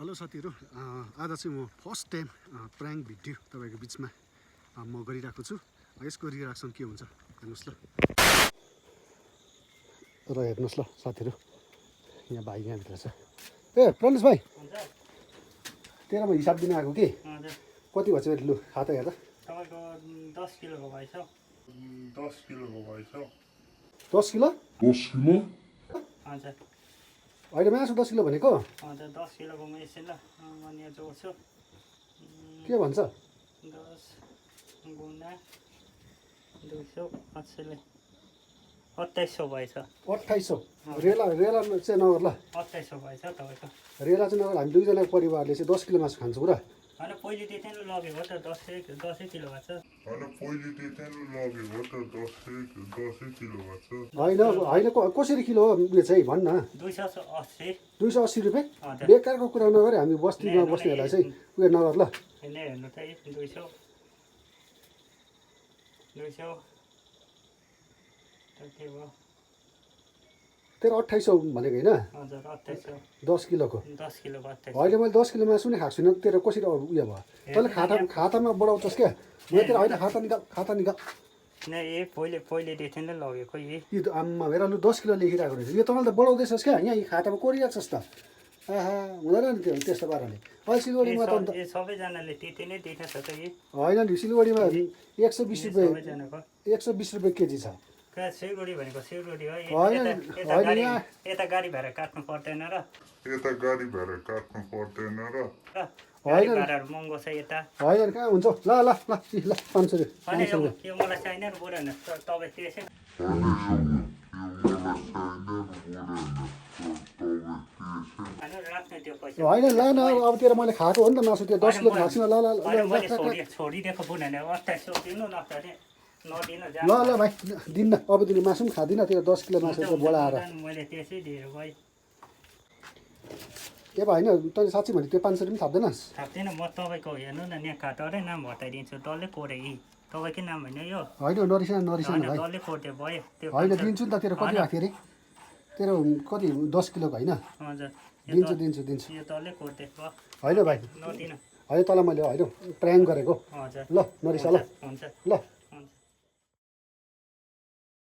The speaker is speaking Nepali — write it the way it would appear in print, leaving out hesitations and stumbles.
हेलो साथीहरु, आज चाहिँ म फर्स्ट टाइम प्राङ्क भिडियो तपाईको बिचमा म गरिरहेको छु। यसको रिएक्सन के हुन्छ हेर्नुस् ल। र हेर्नुस् ल साथीहरु, यहाँ भाइ यहाँ भित्र छ। ए प्रनिश भाइ, तेरोमा हिसाब दिन आएको कि? कति भएछ लु खाता हेर त। तपाईको 10 किलोको भएछ। 10 किलोको भएछ। 10 किलो? 10 किलो? हजुर। अहिले मासु 10 किलो भनेको? हजुर 10 किलोको मेसिन ल म यहाँ जोड्छु। के भन्छ? 10 गुणा 280ले 2800 भएछ। 2800। रेला चाहिँ नगर ल। 2800 भएछ तपाईको। रेला चाहिँ नगर, हामी दुईजनाको परिवारले चाहिँ 10 किलो मासु खान्छौँ र। हैन पहिले त्यति नै लगेको त 10 किलो भएछ। हैन पहिले त्यति नै लगेको त 10 किलो भएछ। हैन कसरी किलो हो उयो चाहिँ भन्न। 280। 280 रुपैयाँ? हजुर। बेकारको कुरा नगरे, हामी बस्तीमा बस्नेहरूलाई चाहिँ उयो नगर ल। हैन हेर्नु त 200 के भयो? तेरो 2800 भनेको होइन? हजुर 2800। 10 किलोको। 10 किलो 2800। अहिले मैले 10 किलो मासु नै खाएको छुइनँ, तेरो कसरी उयो भयो? तैँले खातामा बढाउँछस् क्या? मैले तेरो होइन खाता निकाल। नै ए पहिले त्यति नै लगेको यी। यो आम्मा हेर लु 10 किलो लेखिरहेको रहेछ। यो तँले त बढाउँदैछस् क्या? यहाँ खातामा कोरिरहेछस् त। आहा हुँदैन नि त्यो त्यस्तो पाराले। अहिले सिलगढीमा त ए सबैजनाले त्यति नै देखाछ त यी। होइन नि, सिलगढीमा 120 रुपियाँ सबैजनाको 120 रुपियाँ केजी छ। कहाँ सिलगढी भनेको सिलगढी हो। होइन यता गाडी भाडा काट्नु पर्दैन र। यता गाडी भाडा काट्नु पर्दैन र। गाडी भाडाहरू महँगो छ यता। होइन कहाँ हुन्छ? ल 500 रुपियाँ। अनि यो मलाई चाहिने र बुढान तपाईँ त्यसै राख्ने त्यो पैसा। होइन ल न, अब तेरो मैले खाएको हो नि त मासु, त्यो 10 किलो खाएको छु। मैले छोडिदिएको बुढान 2800 दिनु न त नदिनु जा। ल भाइ दिन्न, अब तिमी मासु पनि खाँदिनँ, तेरो 10 किलो मासु चाहिँ बढाएर। मैले त्यसै दिएर भाइ। ए भाइ होइन, तैँले साँच्ची भने त्यो 500 रुपियाँ पनि थाप्दैनस्? थाप्दिनँ म तपाईँको हेर्नु न यहाँ खातारै नाम हटाइदिन्छु। डल्लै कोरे यी तपाईँकै नाम होइन यो। होइन नरिसानु होइन भाइ। डल्लै कोर्टे भयो त्यो। होइन दिन्छु नि त, तेरो कति राख्यो अरे? तेरो कति 10 किलोको होइन? हजुर दिन्छु। यो डल्लै कोर्टे भयो। होइन भाइ, नदिनु। होइन तँलाई मैले होइन प्राङ्क गरेको। हजुर ल नरिसा ल। हुन्छ। ल